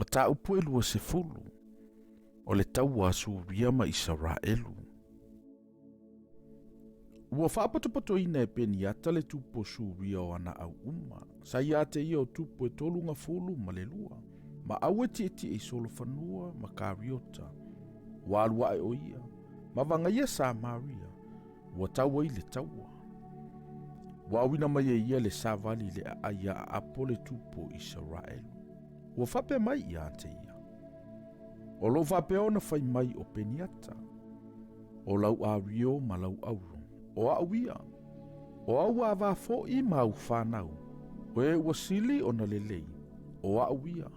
Mataupu e 20, o le taua a Suria ma Isaraelu. Ua faapotopotoina e Peniata le tupu o Suria o ana au uma, sa ia te ia o tupu e 32, ma au e tietie i solofanua ma Kariota. Ua alu ae o ia, ma vagaia Samaria, ua tau ai le taua. Ua auina mai e ia le savali i le aai ia Aapo le tupu o Isaraelu. Ua faapea mai ia te ia, O lo o faapea ona fai mai o Peniata, o lau ario ma lau auro, o au ia, o au ava foʻi ma au fanau, o e ua sili ona lelei, o au ia.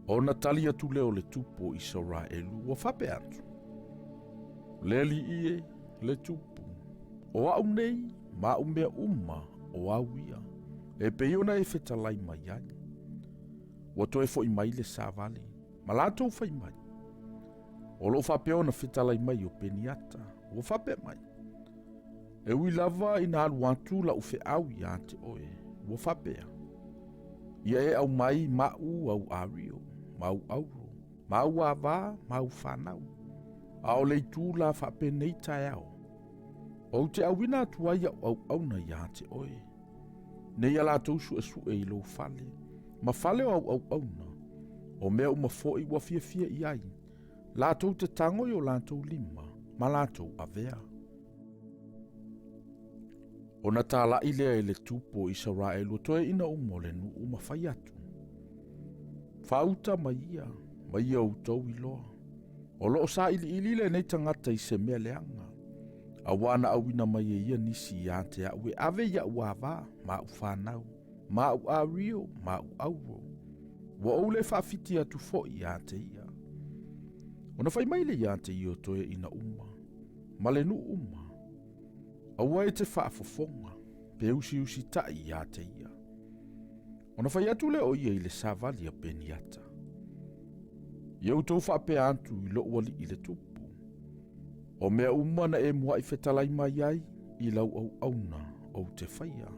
Ona tali atu lea o le tupu o Isaraelu, ua faapea atu, Le alii e, le tupu, o au nei ma au mea uma o au ia, e pei ona e fetalai mai ai. Ua toe foi mai le savali, ma latou fai mai. O lo o faapea ona fetalai mai o Peniata, ua faapea mai, E ui lava ina alu atu lau feau ia te oe, ua faapea, Ia e aumai maʻu au ario, ma au auro, ma au ava, ma au fanau, a o le itu la faapenei taeao, ou te auina atu ai au auauna ia te oe, nei a latou suesue i lou fale, ma fale o au auauna, o mea uma foi ua fiafia i ai, latou te tago i o latou lima, ma latou avea. Ona tālaʻi lea e le tupu o Isaraelu o toeaina uma o le nuu ma fai atu. Faauta mai ia, ma ia outou iloa. O lo o sailiili lenei tagata i se mea leaga. Auā na auina mai e ia nisi ia te au e ave iaʻu ava ma au fanau, ma au ario ma au auro. Ua ou le faafiti atu foi ia te ia. Ona fai mai le ia te ia o toeaina uma, ma le nuu uma. Aua e te faafofoga, pe usiusitai ia te ia. Ona fai atu lea o ia i le savali a Peniata. Ia outou faapea atu i lou alii le tupu. O mea uma na e muaʻi fetalai mai ai i lau auauna ou te faia,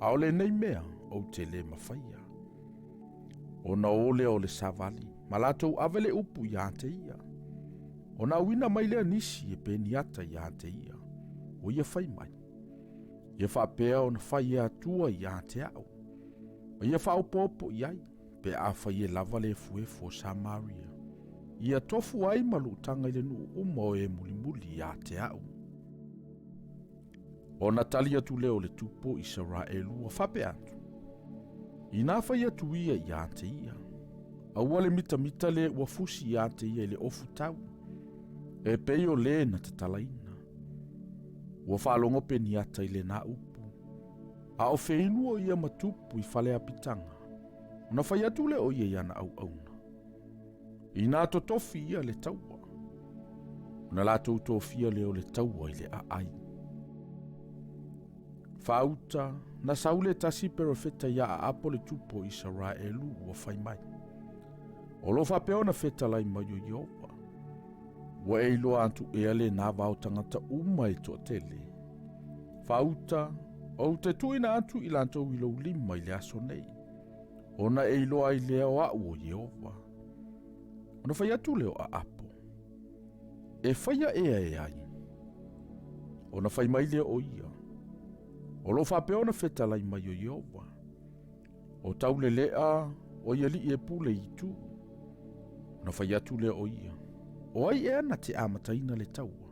a o lenei mea ou te lē mafaia. Ona o lea o le savali, ma latou ave le upu ia te ia. Ona auina mai lea nisi e Peniata ia te ia, o ia fai mai. Ia faapea ona fai e Atua ia te au, ma ia faaopoopo i ai, pe afai e lava le efuefu o Samaria. Ia tofu ai ma luutaga i le nuu uma o e mulimuli ia te au. Ona tali atu lea o le tupu o Isaraelu ua faapea atu, Inā fai atu ia ia te ia, aua le mitamita le ua fusi ia te ia i le ofu tau, e pei o le na tatalaina. Ua faalogo Peniata i lena upu, a o feinu o ia ma tupu i fale apitaga, ona fai atu lea o ia i ana auauna. Inā totofi ia le taua, ona latou tofia lea o le taua i le aai. Faauta, na sau le tasi perofeta ia Aapo le tupu o Isaraelu ua fai mai. O lo faapea ona fetalai mai o Ieova. Ua e iloa atu ea lena vao tagata uma e toatele. Faauta, ou te tuuina atu i latou i lou lima i le aso nei, ona e iloa ai lea o aʻu o Ieova. Ona fai atu lea o Aapo, E faia ea e ai? Ona fai mai lea o ia, O lo o faapea ona fetalai mai o Ieova, O Taulelea o i alii e pule i itu. Ona fai atu lea o ia, O ai ea na te amataina le taua?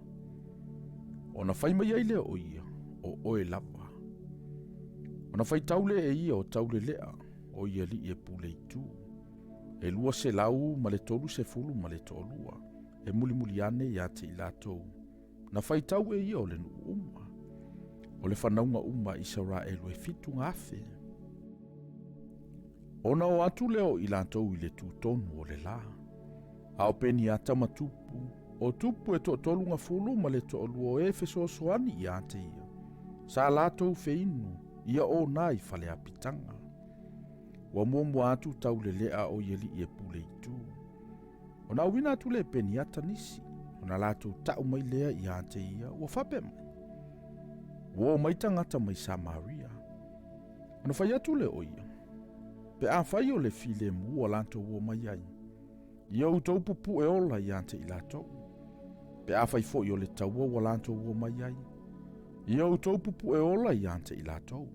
Ona fai mai ai lea o ia, O oe lava. Ona faitau lea e ia o Taulelea o i alii e pule i tu. E 232 e mulimuli ane ia te i latou. Na faitau e ia o le nuu uma, o le fanauga uma a Isaraelu e 7,000. Ona o atu lea o i latou i le tutonu o le la, a o Peniata ma Tupu, o Tupu e 32 o e fesoasoani ia te ia, sa latou feinu ia o na i fale apitaga. Ua muamua atu Taulelea o i alii e pule i tu. Ona auina atu lea e Peniata nisi, ona latou tau mai lea ia te ia, ua faapea mai, Ua o mai tagata mai Samaria. Ona fai atu lea o ia, Pe afai o le filemu ua latou omai ai, ia outou pupuʻe ola ia te i latou. Pe afai foi o le taua ua latou omai ai, ia outou pupuʻe ola ia te i latou.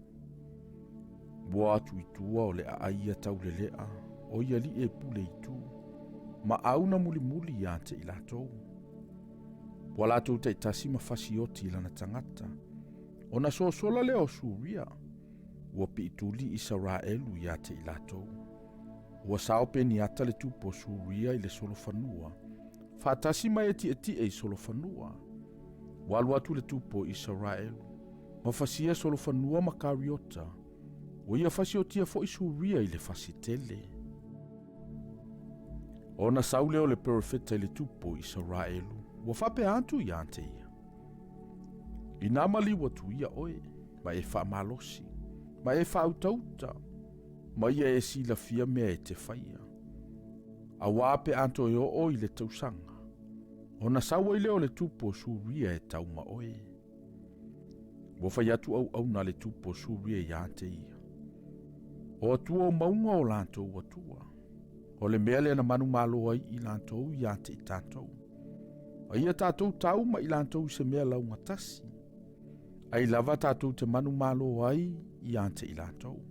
Ua atu i tua o le aai ia taulelea, o i alii e pule i tu, ma auna mulimuli ia te i latou. Ua latou taitasi ma fasioti i lana tagata, ona sosola lea o Suria, ua piituli Isaraelu ia te i latou. Ua sao Peniata le tupu o Suria i le solofanua, faatasi ma e tietie i solofanua. Ua alu atu le tupu o Isaraelu, ma fasia solofanua ma Kariota, ua ia fasiotia foi Suria i le fasi tele. Ona sau lea o le perofeta i le tupu o Isaraelu, ua faapea atu ia te ia, Inā maliu atu ia oe, ma e faamalosi, ma e faautauta, ma ia e silafia mea e te faia. Auā pe a toe oo i le tausaga, ona sau ai lea o le tupu o Suria e tau ma oe. Ua fai atu auauna a le tupu o Suria ia te ia, O Atua o mauga o latou Atua, o le mea lea na manumalo ai i latou ia te i tatou. A ia tatou tau ma i latou i se mea laugatasi, ai lava tatou te manumalo ai ia te i latou.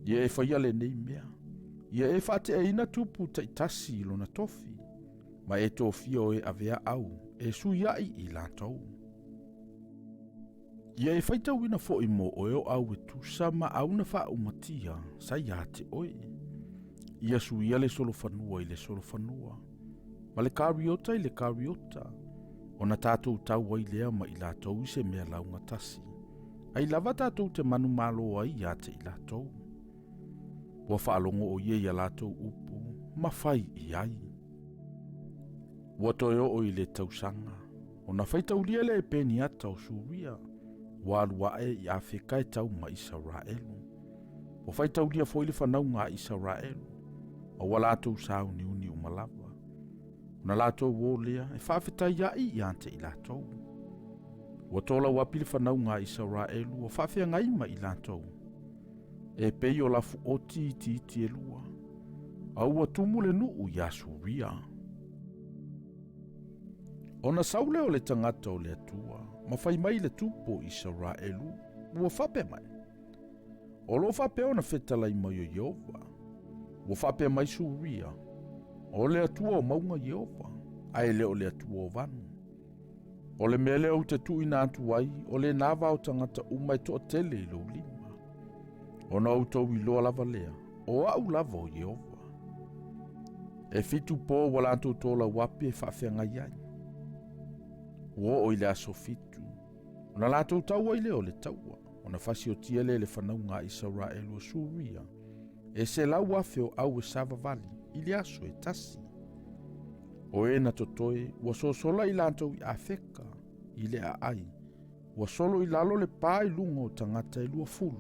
Ia e faia lenei mea, ia e faateaina tupu taitasi i lona tofi, ma e tofia o e avea au e suiai i latou. Ia e faitauina foi mo oe o au e tusa ma au na faaumatia sa ia te oe. Ia suia le solofanua i le solofanua, ma le kariota i le kariota, ona tatou tau ai lea ma i latou i se mea laugatasi, ai lava tatou te manumalo ai ia te i latou. Ua faalogo o ia ia latou upu ma fai i ai. Ua toe oo i le tausaga, ona faitaulia lea e Peniata o Suria, ua alu ae i Afeka e tau ma Isaraelu. Ua faitaulia foi le fanauga a Isaraelu, ma ua latou sauniuni uma lava. Ona latou o lea e faafetai ai ia te i latou. Ua tolau api le fanauga a Isaraelu ua faafeagai ma i latou, e pei o lafu oti itiiti e lua, a ua tumu le nuu iā Suria. Ona sau lea o le tagata o le Atua, ma fai mai le tupu o Isaraelu, ua faapea mai, O lo o faapea ona fetalai mai o Ieova, ua faapea mai Suria, o le Atua o mauga Ieova, ae le o le Atua o vanu. O le mea lea ou te tuuina atu ai, o lena vao tagata uma e toatele i lou lima. Ona outou iloa lava lea, o au lava o Ieova. E 7 po ua latou tolau api e faafeagai ai. Ua oo i le aso 7, ona latou tau ai lea o le taua, ona fasiotia lea le fanauga a Isaraelu o Suria, e 100,000 o au e savavali i le aso e tasi. O e na totoe, ua sosola i latou i Afeka, i le aai, ua solo i lalo le pa i luga o tagata e 20.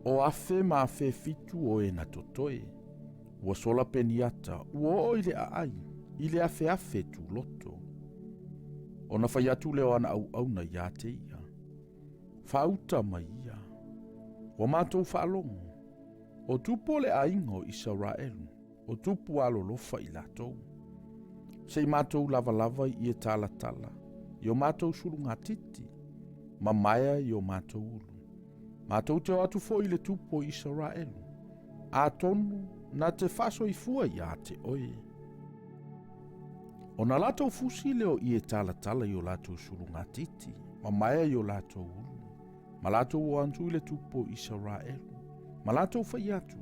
O afe ma afe 7 o e na totoe, ua sola Peniata, ua oo i le aai, i le afeafe tuloto. Ona fai atu lea o ana auauna ia te ia, Faauta mai ia, ua matou faalogo, o tupu o le aiga o Isaraelu, o tupu alolofa i latou. Se i matou lavalava i ie talatala, i o matou sulugatiti, ma maea i o matou ulu. Matou te o atu foi i le tupu o Isaraelu, atonu na te faasoifua ia te oe. Ona latou fusi lea o ie talatala i o latou sulugatiti, ma maea i o latou ulu, ma latou o atu i le tupu o Isaraelu, ma latou fai atu,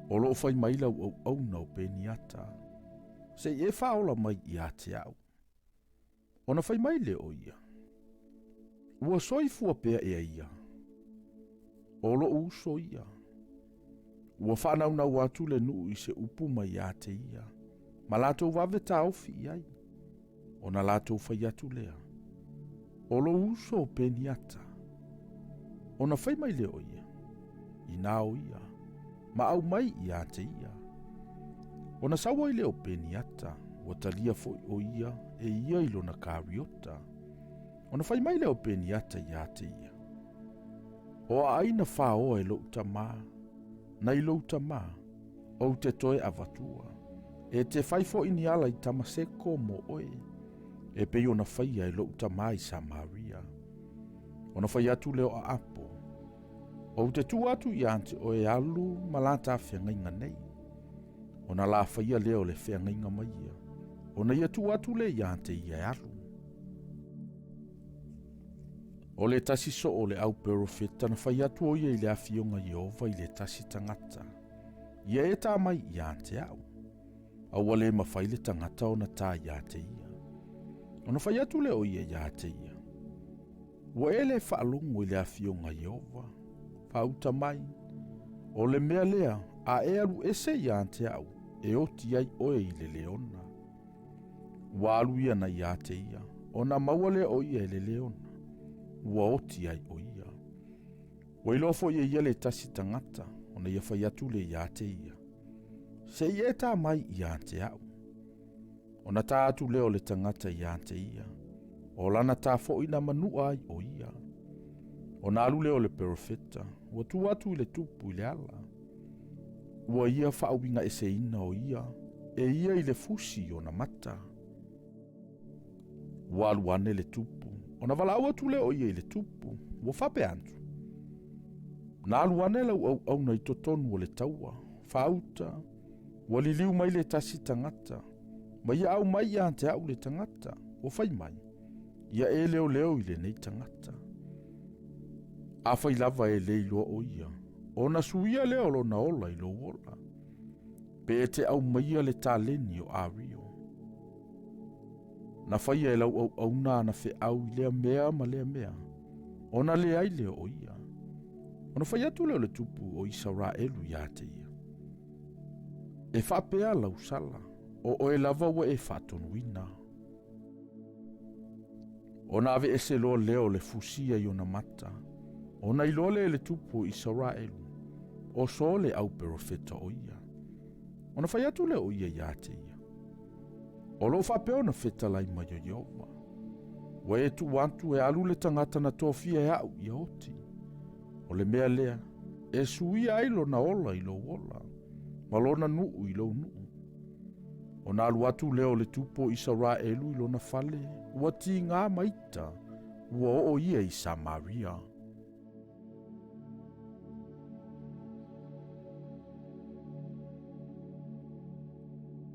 O lo o fai mai lau auauna o Peniata, se i e faaola mai ia te au. Ona fai mai lea o ia, Ua soifua pea ea ia, o lou uso ia. Ua faanaunau atu le nuu i se upu mai ia te ia, ma latou vave taofi i ai. Ona latou fai atu lea, O lou uso o Peniata. Ona fai mai lea o ia, Inā o ia, ma aumai ia te ia. Ona sau ai lea o Peniata, ua talia foi o ia e ia i lona kariota. Ona fai mai lea o Peniata ia te ia, O aai na faoa e lou tamā, nai lou tamā, ou te toe avatua. E te fai foʻi ni ala i Tamaseko mo oe, e pei ona faia e loʻu tamā i Samaria. Ona fai atu lea o Aapo, Ou te tuu atu ia te oe alu ma lata feagaiga nei. Ona la faia lea o le feagaiga ma ia, ona ia tuu atu lea ia te ia e alu. O le tasi soo o le au perofeta na fai atu o ia i le afioga Ieova i le tasi tagata. Ia e tā mai ia te au. A ua le mafai le tagata ona tā ia te ia. Ona fai atu lea o ia ia te ia. Ua e le faalogo i le afioga Ieova, faauta mai, o le mea lea a e alu ese ia te au, e oti ai oe i le leona. Ua alu ia na ia te ia, ona maua lea o ia e le leona, ua oti ai o ia. Ua iloa foi e ia le tasi tagata, ona ia fai atu le ia te ia. Se i e tā mai ia te au. Ona tā atu lea o le tagata ia te ia, o lana tā foʻi na manua ai o ia. Ona alu lea o le perofeta, ua tu atu i le tupu i le ala. Ua ia faauiga eseina o ia, e ia i le fusi i ona mata. Ua alu ane le tupu, ona valaau atu lea o ia i le tupu, ua faapea atu. Na alu ane lau auauna i totonu o le taua, faauta, ua liliu mai le tasi tagata, ma ia au mai ia te au le tagata, ua fai mai, ia e leoleo i lenei tagata. Afai lava e le iloa o ia, ona suia lea o lona ola i lou ola, pe e te aumaia le taleni o Ario. Na faia e lau auauna ana feau i lea mea ma lea mea, ona leai lea o ia. Ona fai atu lea o le tupu o Isaraelu ia te ia. E faapea lau sala, o oe lava ua e faatonuina. Ona aveese loa lea o le fusia i ona mata, ona iloa lea e le tupu o Isaraelu, o so le au perofeta o ia. Ona fai atu lea o ia ia te ia. O loo faapea ona fetalai mai o Ieova. Ua e tuu atu e alu le tagata na tofia e au ia oti. O le mea lea, e suia ai lona ola i lou ola, ma lona nuu i lou nuu. Ona alu atu lea o le tupu o Isaraelu i lona fale, ua tigā ma ita, ua oo ia i Samaria.